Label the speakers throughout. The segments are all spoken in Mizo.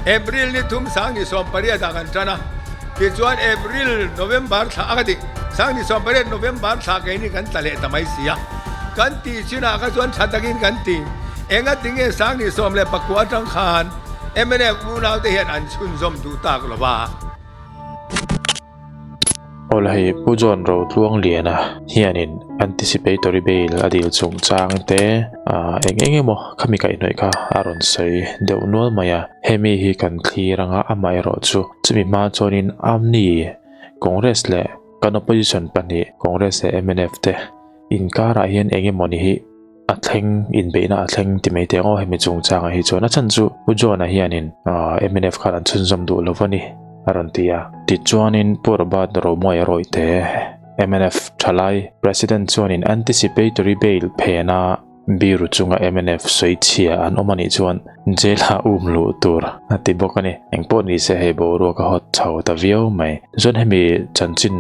Speaker 1: April ni thum sangni 18 ah kan tan a, tichuan April, November thla a ka ti, sangni 18 November thla keini kan tla leh ta mai si a, kan tih chinah kha chuan tha takin kan ti. Enga tinge sangni 19 atang khan mnf unaute hian an chhunzawm duh tak lo va.
Speaker 2: Aw la hei Pu John Rotluangliana hianin anticipatory bail a dil chungchang te ah eng eng emaw khami kaihhnawih kha a rawn sawi deuh nual mai a, hemi hi kan thlir anga amaherawh chu chumi hma chuanin Amni Congress leh kan opposition pahnih Congress leh mnf te inkarah hian eng emawni hi a thleng inbeihna a thleng ti mai teh ang aw hemi chungchangah hi chuan a chhan chu Pu John-a hianin aah mnf khan an chhunzawm duh lo va ni a rawn ti a. Tichuanin Pu Robert Romawia rawihte mnf thalai President chuanin anticipatory bail phena biru chunga mnf sawi chhia an awm anih chuan jail-ah um luh tur a ti bawk a ni. Engpawh ni se hei boruak a hawt chho ta viau mai. Tichuan hemi chanchin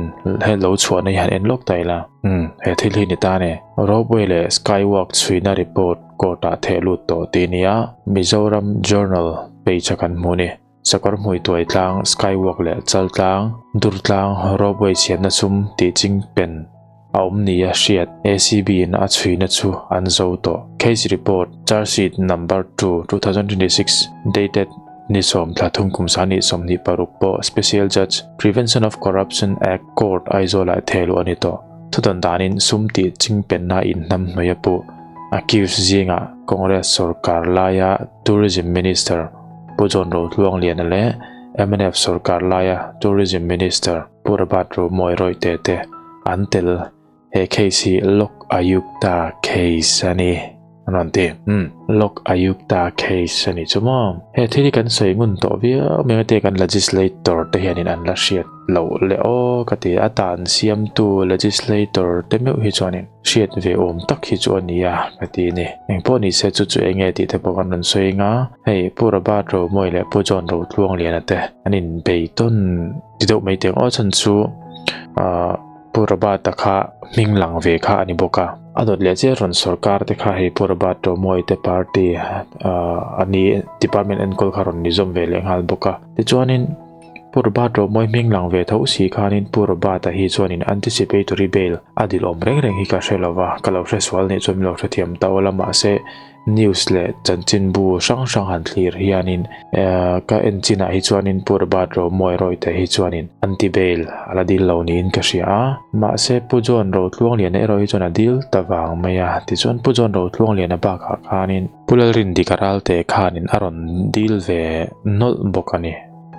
Speaker 2: he lo chhuahna hi han en lawk ta ila. Umm he thil hi ni ta a ni. Ropeway leh Skywalk chhuina report court ah theh lut tawh tih nia Mizoram Journal page a kan hmu ni. Sakawr hmui tuai tlang, Skywalk leh chal tlang, dur tlang, ropeway chhiatna sum tih ching pen a awm nia hriat ACB in a chhuina chu an zo tawh. Case report, charge sheet number 2, 2026, dated ni 13 kum 2026 pawh Special Judge, Prevention of Corruption Act, Court, Aizawl-ah theh luh a ni tawh. Thudawn danin sum tih chingpenna inhnam hnuaia puh accused zingah Congress sorkar laia Tourism Minister Pu John Rotluangliana leh mnf sorkar laia Tourism Minister Pu Robert Romawi Rawihte te an tel. He case hi Lok Ayukta case a ni an rawn ti. Umm, Lok Ayukta case a ni chu maw? He thil hi kan sawi ngun tawh viau mai te kan legislator te hianin an la hriat loh le aw ka ti a, tan siamtu legislator te meuh hi chuanin hriat ve awm tak hi chu a ni a ka ti a ni. Engpawh ni se chu chu enge tih te pawh kan rawn sawi anga, hei Pu Robert Romawi leh Pu John Rotluangliana te an inbei tawn ti deuh mai teng aw chhan chu ahh Pu Robert-a kha hming lang ve kha a ni bawk a. A dawt leh chiah rawn sorkar te kha hei Pu Robert Romawia te party a ni department enkawl kha rawn ni zawm ve leh nghal bawk a. Tichuanin Pu Robert Romawia hming lang ve tho si khanin Pu Robert-a hi chuanin anticipatory bail a dil awm reng reng hi ka hre lo va, ka lo hre sual nih chuan min lo hrethiam ta awl a mahse News leh chanchinbu hrang hrang han thlir hianin ka en chinah hi chuanin Pu Robert Romawia Rawite hi chuanin anti bail a la dil lo niin ka hria a, mahse Pu John Rotluangliana erawh hi chuan a dil ta vang mai a, tichuan Pu John Rotluangliana bakah khanin Pu Lalrindika Ralte khanin a rawn dil ve nawlh bawk a ni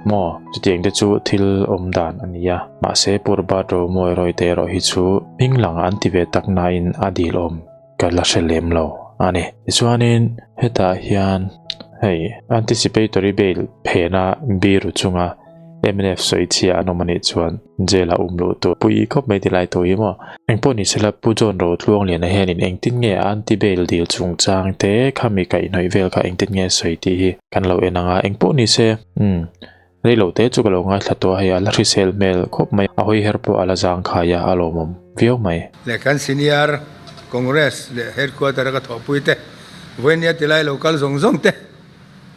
Speaker 2: maw, chutiang te chu thil awm dan a ni a, mahse Pu Robert Romawia Rawite erawh hi chu hming lang an ti ve tak nain a dil awm. Ka la hre lem lo a ni. Tichuanin hetah hian hei anticipatory bail phena biru chunga mnf sawi chhia an awm a nih chuan jail a um luh tur pui khawp mai ti lai tawh hi maw. Engpawh ni sela Pu John Rotluangliana hianin engtin nge a anti bail dil chungchang te khami kaihhnawih vel kha engtin nge sawi tih hi kan lo en ang a engpawh ni se umm Rei lo te chu ka lo ngaithla tawh a, hei a la hrisel hmel khawp mai, a hawi her pawh a la zang khai a, a lawmawm viau mai.
Speaker 1: Leh kan Senior Congress leh Headquarter a ka thawhpui te, vawinia tilai lo kal zawng zawng te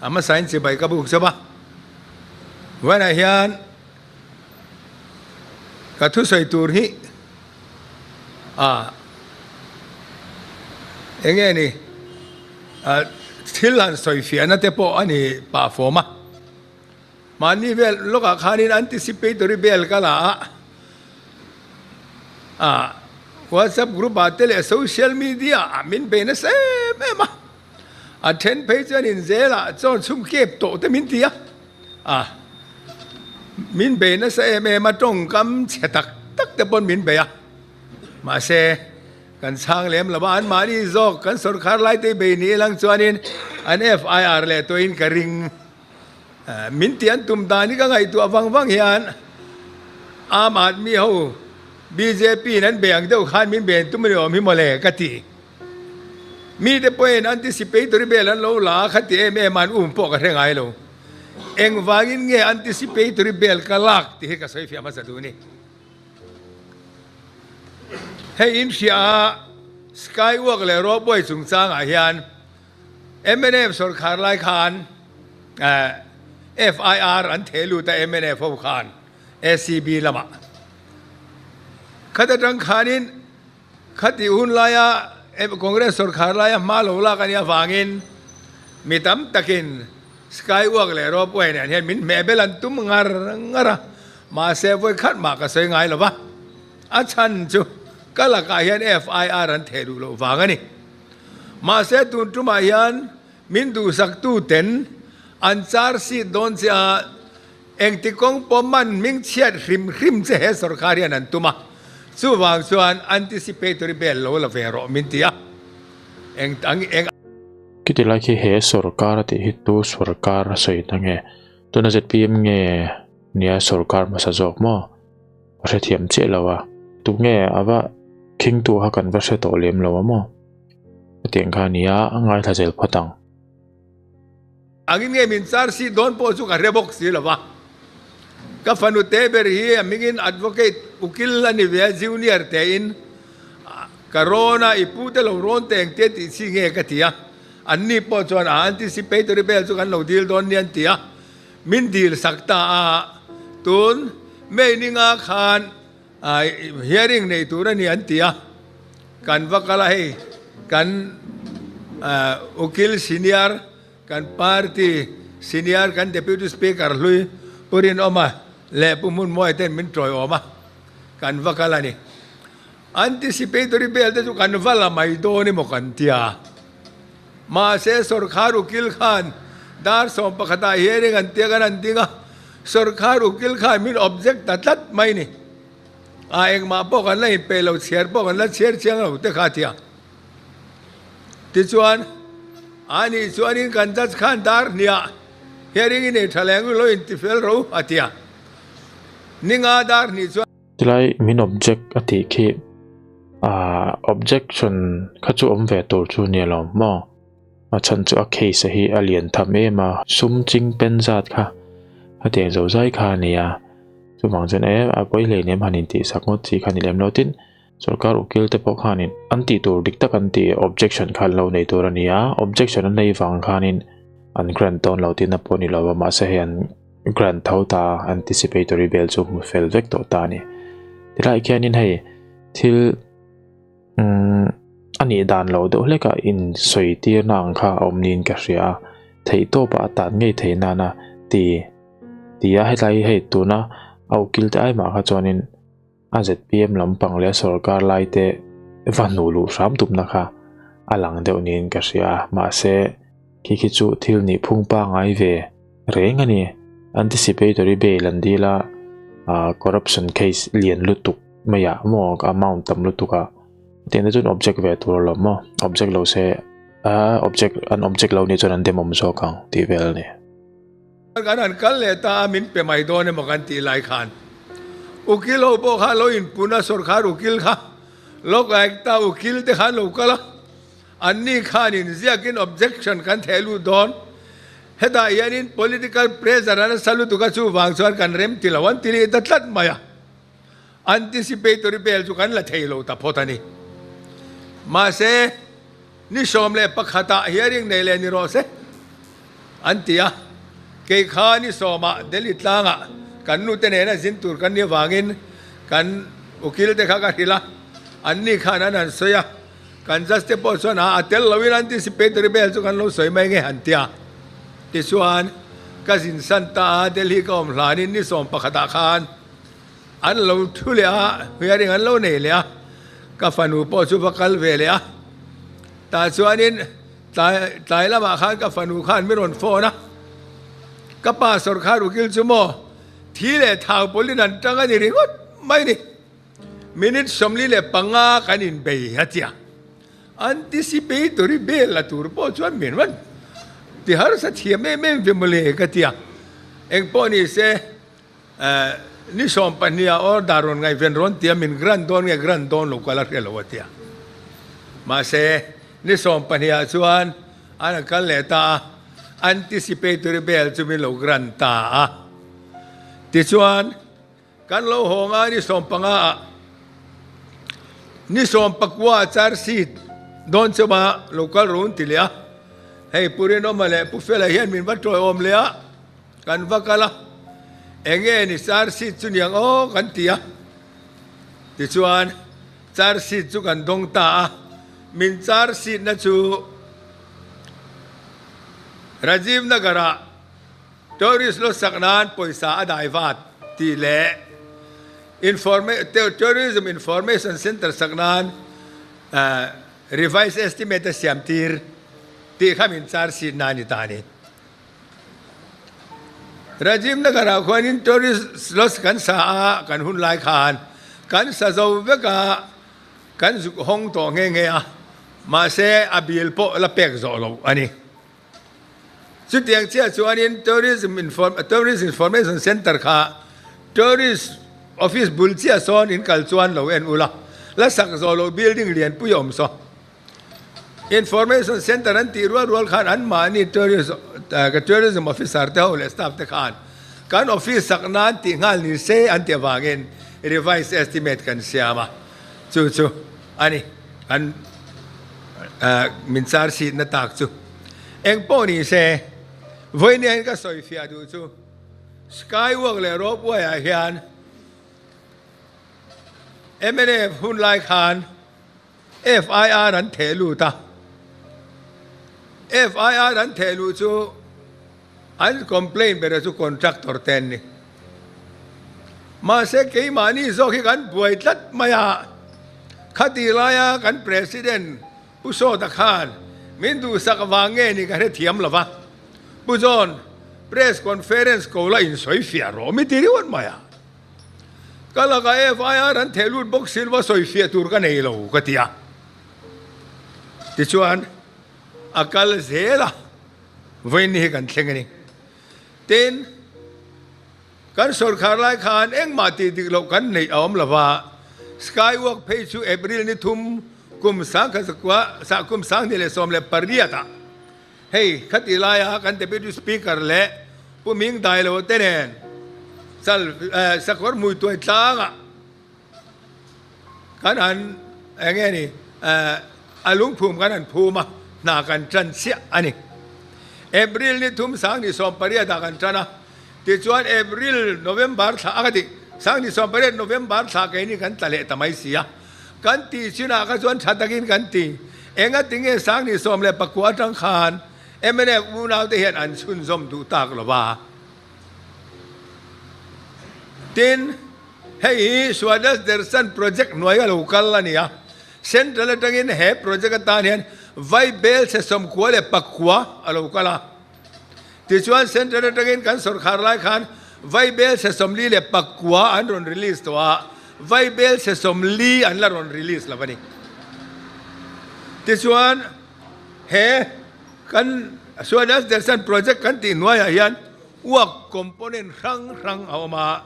Speaker 1: a hmasain chibai ka buk chauh a. Vawiinah hian ka thusawi tur hi a eng nge ni thil han sawi fiahna te pawh a ni pah fawm a. Mahni vel lawkah khanin anticipatory bail ka la a, ah WhatsApp group ah te leh social media ah min bei nasa em em a, a then phei chuan in zelah chaw chhum kep tawh te min ti a, ah min bei nasa em em a tawngkam chhe tak tak te pawn min bei a, mahse Kan chhang lem lo a, anmahni zawk kan sawrkhar lai te bei ni ilang chuanin an FIR leh tawhin ka ring. Min ti an tum dan hi ka ngaihtuah vang vang hian Aam Aadmi ho bjp in an bei ang deuh khan min bei an tum a ni awm hi mawle ka ti. Mite pawhin anticipatory bail an lo la a kha ti em em a an um pawh ka hre ngai lo. Engvangin nge anticipatory bail ka lak tih hi ka sawi fiah hmasa duh ni. Hei in hria a, Skywalk leh Ropeway chungchangah hian mnf sawrkhar lai khan FIR an theh lut a mnf ho khan ACB lamah. Khat atang khanin Khati hun laia Congress sawrkhar laia hma lo lak a nih avangin mi tam takin Skywalk leh Ropeway nen hian min hmehbel an tum ngar ngar a, mahse vawi khat mah ka sawi ngai lo va, a chhan chu ka lakah hian FIR an theh duh loh vang a ni. Mahse tun tumah hian min duhsaktu ten an char seat dawn che a, Engti kawng pawh man hming chhiat hrim hrim che he sawrkar hian an tum a, chuvang chuan anticipatory bail lo la ve rawh min ti a, eng ang eng.
Speaker 2: Khiti lai khi he sawrkar a tih hi tu sawrkar a sawi na nge? Tuna zpm nge nia sawrkar hmasa zawk maw? Ka hrethiam chiah lo a, tunge a va khingtu kha kan va hre tawh lem lo a maw? Hetiang kha nia a ngaithla zel phawt ang.
Speaker 1: Angin nge min char si dawn pawh chu ka hre bawk si lo va. Ka fanu te ber hi a hmingin Advocate Ukil a ni ve a, Junior tein ka rawn a, i pu te lo rawn teh engtia tih chi nge ka ti a. Anni pawh chuan a anticipatory bail chu kan lo dil dawn nia an ti a, min dil sak ta a. Tun May ninga khan Hearing nei tur a ni an ti a, kan va kal a hei kan ukil senior, kan party senior, kan deputy speaker hlui Pu Rinawma leh Pu Hmunmuai ten min tawiawm a, kan va kal a ni. Anticipatory bail te chu kan va la mai dawn emaw kan ti a, mahse sawrkhar ukil khan dar 11 ah hearing an tia kan han ding a, Sawrkhar ukil khan min object ta tlat mai ni. A engmah pawh kan la inpeih lo, chhiar pawh kan la chhiar chiang lo te kha tia. Tichuan, a nih chuanin kan judge khan dar hniah hearing i nei tha leh ang lo intifel ro a tia. Ninga dar hnih chuan.
Speaker 2: Tilai min object a tih khi ah objection kha chu awm ve tur chu nia lo maw? A chhan chu a case hi a lian tham em a, sum ching pen zat kha hetiang zo zai kha a ni a, chuvang chuan e a pawi hlei nem han intih sak ngawt chi kha a ni lem lo. Tin, sorkar ukil te pawh khanin an tih tur dik tak an tih objection kha an lo nei tur a ni a, objection an nei vang khanin an grant dawn lo tihna pawh a ni lo va, mahse hei an grant tho ta anticipatory bail chu hmu fel vek tawh ta a ni. Tilai khianin hei thil. Umm a nih dan lo deuh hlek a in sawi tirna ang kha a awm niin ka hria a, theih tawpah a tan ngei theih nana ti ti a hetlai hi hei tuna a ukil te ai mah kha chuanin a zpm lampang leh a sawrkar lai te va hnuh luh hram tumna kha a lang deuh niin ka hria a, mahse khi khi chu thil nih phung pangngai ve reng a ni, anticipatory bail an dil a ah corruption case lian lutuk. Mai ah maw amount tam lutuk a tiang te chuan object ve tur alawm maw object lo se ah object an object lo nih chuan an demawm zawk ang tih vel a ni.
Speaker 1: Kan han kal leh ta a min pe mai dawn emaw kan tih lai khan ukil ho pawh kha lo inpun a sawrkhar ukil kha lawk aikta ukil te khan lo kal a anni khanin ziakin objection kan theh lut dawn hetah hianin political pressure a nasa lutuk a chuvang chuan kan rem ti lo an ti leh ta tlat mai a. Anticipatory bail chu kan la thei lo ta phawt a ni. Mahse, ni 11 ah hearing nei leh ni rawh se an ti a. Kei kha ni 10 ah Delhi tlangah kan nute nena zin tur kan nih avangin kan ukil te kha ka hrilh a, anni khan an han sawi a. Kan judge te pawh chuan a tel loin anticipatory bail chu kan lo sawi mai nge han ti a. Tichuan, ka zin san ta a, Delhi ka awm hlanin ni 11 ah khan An lo thu leh a, hearing an lo nei leh a, ka fanu pawh chu va kal ve leh a. Tah chuanin tlai tlai lamah khan ka fanu khan mi rawn phone a, ka pa sawrkhar ukil chu maw thi leh thau pawlhin an tang a ni ringawt mai ni. Minute 45 kan inbei a tia. Anticipatory bail la tur pawh chuan min rawn ti harsa thiam em em ve mawle ka tia. Engpawh ni se. Ni 12 ah order rawn ngaihven rawn tia min grant dawn nge grant dawn lo kal a hre lo a tia. Mahse, ni 12 ah chuan an a kal leh ta a, anticipatory bail chu min lo grant ta a. Tichuan, kan lo haw nga ni 15 ah ni 19 ah charge sheet dawn chauha lo kal rawn ti leh a. Hei Pu Rinawma leh Pu Fela hian min va tawiawm leh a. Kan va kal a, enge ni charge sheet chu niang aw kan ti a. Tichuan charge sheet chu kan dawng ta a, min charge sheet na chu Rajiv Nagar ah tourist lodge sak nan pawisa a dai vat tih leh Tourism Information Centre sak nan revised estimate a siam tir tih kha min charge sheet na a ni ta a ni. Rajiv Nagar-ah khuanin tourist lodge kan sa a, kan hun lai khan kan sa zo vek a, kan zuk hawng tawh nghe nghe a, mahse a bill pawh la pek zawh lo a ni. Chutiang chiah chuanin Tourism Tourist Information Centre kha Tourist Office bul chiah sawn in kal chuan lo en ula, la sak zawh loh building lianpui a awm saw. Information Centre an tih rual rual khan anmahni Tourism Officer te ho leh staff te khan kan office sak nan tih nghal ni se an tih avangin revised estimate kan siam a, chu chu a ni kan min charge sheet na tak chu. Eng pawh ni se, vawiin hian ka sawifiah duh chu Skywalk leh Ropeway ah hian mnf hun lai khan FIR an theh lut a, FIR an theh luh chu an complaint bera chu contractor te an ni. Mahse keimahni zawk hi kan buai tlat mai a, khatih laia kan President Pu Sawta khan min duhsak vang nge ni ka hrethiam lo va, Pu John, press conference ko la insawifiah rawh mi ti ringawt mai a. Ka lakah FIR an theh lut bawk silva sawifiah tur ka nei lo ka ti a. Tichuan a kal zel a, vawiin hi kan thleng a ni. Tin, kan sawrkhar lai khan engmah tih dik loh kan neih a awm lo va, Skywalk phei chu April ni thum kum sangkhat kum 2018 ah Hei, khati laia kan Deputy Speaker leh Pu Ming Dailo te nen chal sakawr hmuituai tlangah kan han eng nge ni a lungphum kan han phum a, hna kan tan chiah a ni. April ni thum 2018 ah kan tan a, tichuan April, November thla a ka tih, 2018 November thla keini kan tla leh ta mai si a. Kan tih chinah kha chuan tha takin kan ti. Engati nge 2019 atang khan mnf unaute hian an chhunzawm duh tak lo va? Tin, hei hi Swadesh Darshan project hnuai a lo kal a ni a. Central atangin he project atan hian Vaibel chhe 99 a lo kal a. Tichuan Central atangin kan sawrkhar lai khan Vaibel chhe 49 an rawn release tawh a, Vaibel chhe 40 an la rawn release lo a ni. Tichuan he kan Swadesh Darshan project kan tih hnuaiah hian uak component hrang hrang a awm a,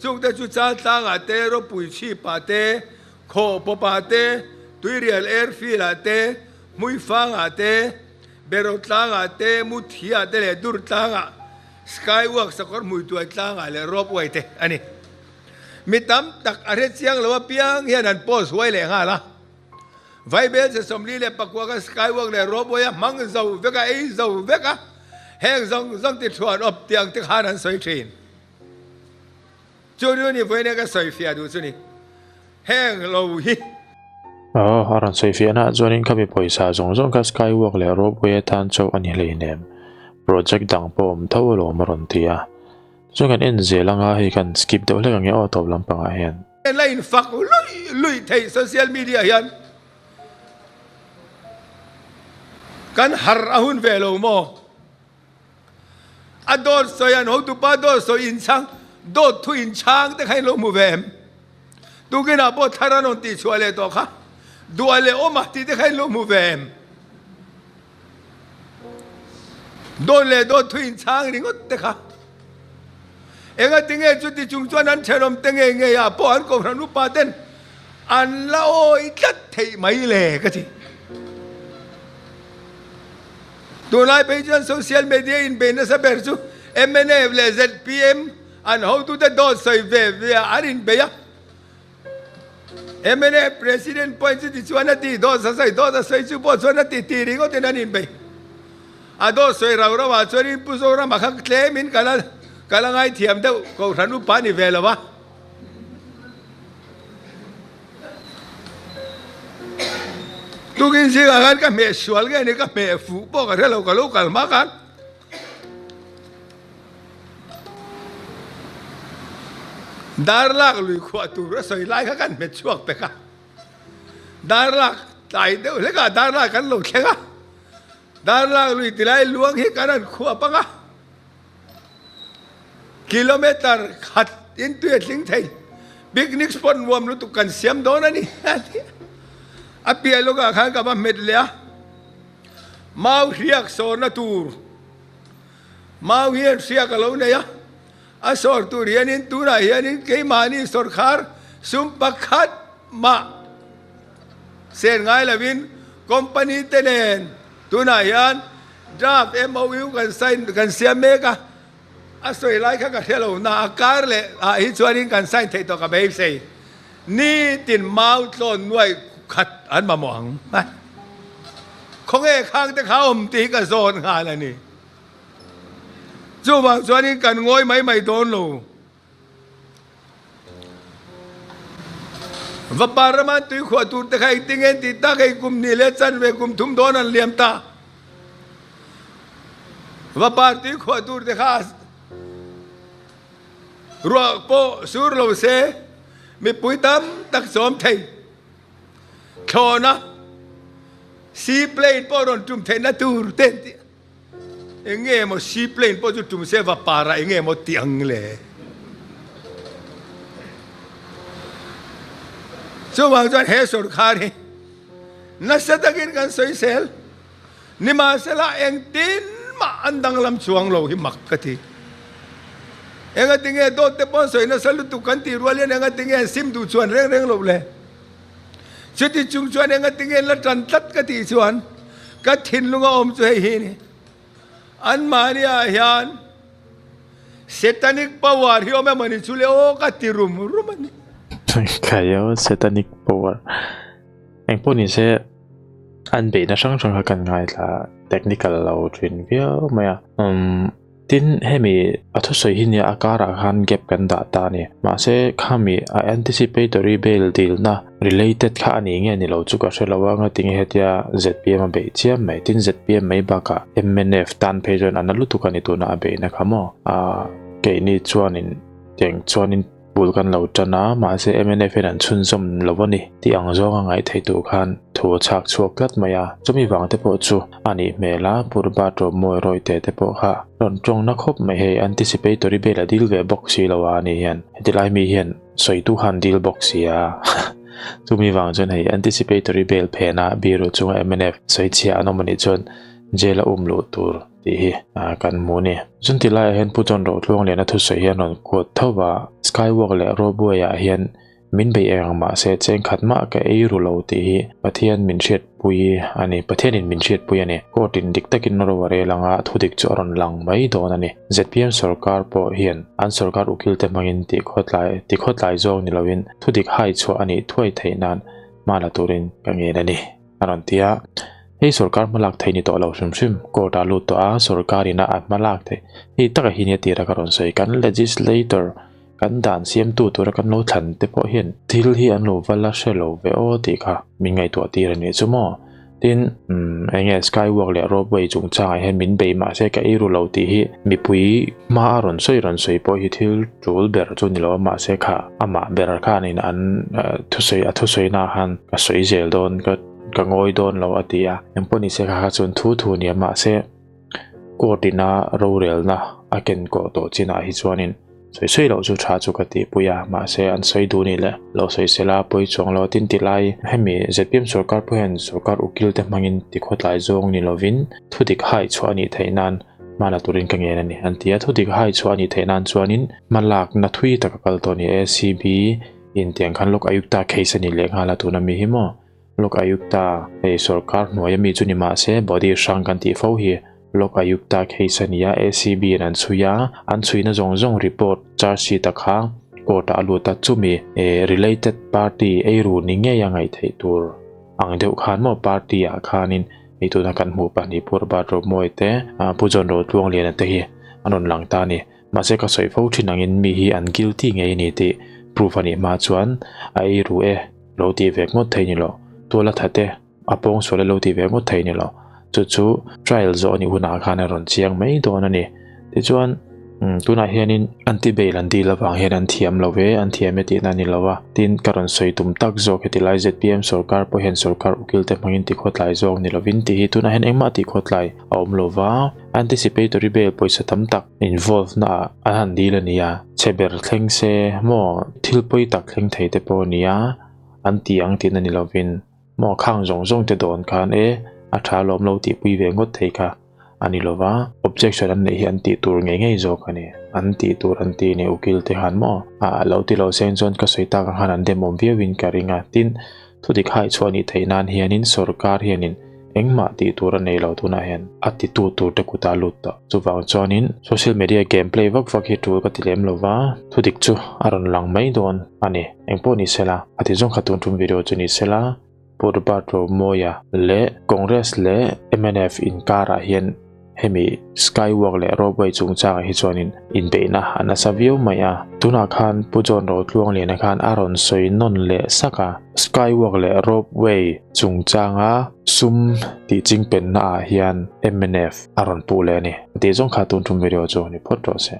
Speaker 1: chungte chu Chaltlangah te, Ropui chhipah te, Khawhpawpah te, Tuirial Airfield-ah te, Hmuifangah te, Beraw tlangah te, Muthiah te leh Dur tlangah, Skywalk sakawr hmuituai tlangah leh Ropeway te a ni. Mi tam tak a hre chiang lo apiang hian an post huai leh nghal a. Vaibel che 49 kha Skywalk leh Ropeway a hmang zo vek a, ei zo vek a, heng zawng zawng ti thuan awp tiang te khan an sawi thin. Chu nu ni vawiin ka sawifiah duh chu ni heng lo hi.
Speaker 2: Aw, a rawn sawifiahna ah chuanin khami pawisa zawng zawng kha Skywalk leh Ropeway atan chauh a ni hleinem. Project dang pawh awm tho alawm a rawn ti a. Chuan kan en zel anga hei kan skip deuh hlek ang e aw tawp lampangah hian.
Speaker 1: La infak luih luih theih social media hian kan harh a hun ve lo maw? A dawt sawi an hotupa dawt sawi inchhang, dawt thu inchhang te kha in lo hmu ve em? Tukinah pawh thar an rawn tihchhuah leh tawh kha, duah leh awm a tih te kha in lo hmu ve em? Dawt leh dawt thu inchhang ringawt te kha. Engatinge chuti chung chuan an thenawm te ngei ngei ah pawh an kohhran upa ten an la awi tlat theih mai le ka ti. Tunlai phei chuan social media inbei nasa ber chu mnf leh zpm an hotute dawt sawi ve ve ah an inbei a. Mnf President pawhin chuti chuan a ti, dawt a sawi, dawt a sawi chu pawh chuan a ti ti ringawtin an inbei. A dawt sawi rau rau ah chuanin Pu Zorama kha tlemin ka la ka la ngaithiam deuh Kohhran upa ni ve lo a. Tukin zingah khan ka hmeh sual nge ni ka hmeh fuh pawh ka hre lo ka lo kal hma khan. Darlak lui khuah tur a sawi lai kha kan hmet chhuak pek a. Darlak tlai deuh hlekah darlak kan lo thleng a. Darlak lui tilai luang hi kan han khuap ang a. Kilometer khat in tui a tling thei. Picnic spot nuam lutuk kan siam dawn a ni a ti a. A piah lawkah khan ka va hmet leh a. Mau hriak sawrna tur Mau hian hriak a lo nei a. A sawr tur hianin tunah hianin keimahni sawrkhar sum pakhat mah sen ngai lovin company te nen tunah hian draft MOU kan sign kan siam mek a, a sawi lai kha ka hre lo na a kar leh ah hi chuanin kan sign theih tawh ka beisei. Nitin mau tlawn nuai khat an mamawh ang. Khawnge khang te kha awm tih hi ka zawn nghal a ni. Chuvang chuanin kan ngawi mai mai dawn lo. Vapa rama tui khuah tur te kha engtin nge tih tak hei kum hnih leh chanve kum thum dawn an liam ta. Vapa tui khuah tur te kha ruah pawh sur lo se mipui tam tak chawm thei. Thlawhna sea plane pawh rawn tum theihna tur te an ti. Eng nge maw seaplane pawh chu tum se va parah eng nge maw ti ang le. Chuvang chuan he sawrkhar hi nasa takin kan sawisel. Nimahsela engtin mah an danglam chuang lo hi mak ka ti. Engatinge dawt te pawh an sawi nasa lutuk kan tih rual hian engatinge an sim duh chuan reng reng lo le. Chuti chung chuan engatinge la tan tlat ka tih chuan ka thinlung a awm chu hei hi a ni. Anmahni ah hian Satanic power hi awm emaw ni chu le aw ka ti rum rum a ni.
Speaker 2: Khaio Satanic power engpawh ni se an beihna hrang hrang kha kan ngaithla technical lo thin viau mai a. Umm. Tin, hemi a thusawi hi nia a karah khan gap kan dah ta a ni. Mahse, khami a anticipatory bail dilna related kha a ni nge ni lo chu ka hre lo a, ngatinge hetia zpm a beih chiam mai. Tin, zpm mai bakah mnf tan phei chuan a na lutuk a ni tuna a beihna kha maw. Ahh keini chuanin tiang chuanin. Bul kan lo tan a, mahse mnf hian an chhunzawm lo a ni tih ang zawnga ngaih theih tur khan thu a chhak chhuak tlat mai a. Chumi vang te pawh chu a nih hmel a, Purba Tlawmmawi Rawite te pawh kha rawn tawng na khawp mai hei, anticipatory bail a dil ve bawk si lo a ani hian, heti lai mi hian sawitu khan dil bawk si a. Chumi vang chuan hei anticipatory bail phena biru chunga mnf sawichhia an awm a nih chuan jail a um luh tur. Tih hi kan hmu a ni. Chun ti laiah hian Pu John Rohtluangliana thusawi hi an rawn quote tho va, Skywalk leh Ropeway ah hian min beih eng ang mah se cheng khat mah ka ei ru lo tih hi Pathian min hriatpui a ni. Pathianin min hriatpui a ni. Court in dik takin ro a rel anga thudik chu a rawn lang mai dawn a ni. Zpm sorkar pawh hian an sorkar ukil te hmangin tihkhawtlai tikhawtlai zawng ni loin thudik hai chhuah a nih thuai theih nan hma la turin ka ngen a ni. A rawn ti a, hei sorkar hmalak theih ni tawh lo hrim hrim, court ah lut tawh a, sorkar in a a hmalak theih hei taka hi nia tira ka rawn sawi, kan legislator kan dan siamtu tura kan lo thlan te pawh hian thil hi an lo va la hre lo ve aw tih kha min ngaihtuah tir a nih chu maw. Tin, umm eng nge skywalk leh ropeway chungchangah hian min bei mahse ka ei ru lo tih hi mipui hma a rawn sawi rawn sawi pawh hi thil tul ber chu ni lo a mahse kha amah ber khanin an thusawi a thusawi na khan ka sawi zel dawn ka ka ngawi dawn lo a ti a engpawh ni se kha kha chuan thu thu nia mahse court ina rorelna a ken kawh tawh chinah hi chuanin sawi sawi loh chu tha chu ka tih pui a mahse an sawi duh ni le lo sawi sela pawi chuang lo tin ti lai hemi zpm sorkar pawh hian sorkar ukil te hmangin tikhawtlai zawng ni lovin thudik hai chhuah a nih theih nan hma la turin ka ngen a ni an ti a, thudik hai chhuah a nih theih nan chuanin hma lakna thui tak a kal tawh a ni. ACB in tiang khan Lok Ayukta case a ni leh nghal a tuna mi hi maw Lok Ayukta hei sorkar hnuaia mi chu ni mah se body hrang kan tih fo hi Lok Ayukta case a ni a, ACB in an chhui a, an chhuina zawng zawng report charge sheet a kha court ah a lut a, chumi related party eiru ni ngei a ngaih theih tur ang deuh khan maw party ah khanin. Hei tuna kan hmuh pahnih Pu Robert Romawia te, Pu John Rotluangliana te hi an rawn lang ta a ni. Mahse ka sawi fo thin angin mi hi an guilty ngei a ni tih proof a nih hma chuan a ei ru e lo tih ve ngawt thei ni lo. Tual a that e, a pawng sual e lo tih ve ngawt thei ni lo. Chu chu trial zawh a nih hunah khan a rawn chiang mai dawn a ni. Tichuan tunah hianin anti bail an dil avang hian an thiam lo ve, an thiam e tihna a ni lo a. Tin, ka rawn sawi tum tak zawk heti lai zpm sorkar pawh hian sorkar ukil te hmangin tikhawtlai zawk ni lovin tih hi tunah hian engmah tihkhawtlai a awm lo va. Anticipatory bail pawisa tam tak involve na ah an han dil a nia, chhe ber thleng se maw thil pawi tak thleng thei te pawh a nia an ti ang tihna ni lovin maw khang zawng zawng te dawn khan e a tha lawm lo tih pui ve ngawt thei kha a ni lova, objection an neih hi an tih tur ngei ngei zawk a ni, an tih tur an ti a ni ukil te khan maw ah lo ti lo seng chuan ka sawi tak ang khan an demawm viau in ka ring a, tin thudik hai chhuah nih theih nan hianin sorkar hianin Engmah tih tur a nei lo tunah hian a titu tur te kut a lut tawh. Chuvang chuanin social media game play vak vak hi tul ka ti lem lo va, thudik chu a rawn lang mai dawn a ni. Engpawh ni sela, a ti zawng kha tun tum video chu ni sela, Pu Robert Romawia leh Congress leh mnf inkarah hian Hemi Skywalk leh Ropeway chungchangah hi chuanin inbeihna a nasa viau mai a. Tunah khan Pu John Rotluangliana khan a rawn sawi nawn leh sak a. Skywalk leh Ropeway chungchanga sum tih chingpenna ah hian mnf a rawn puh leh a ni. Tih zawng kha tun tum video chu ni phawt rawh se.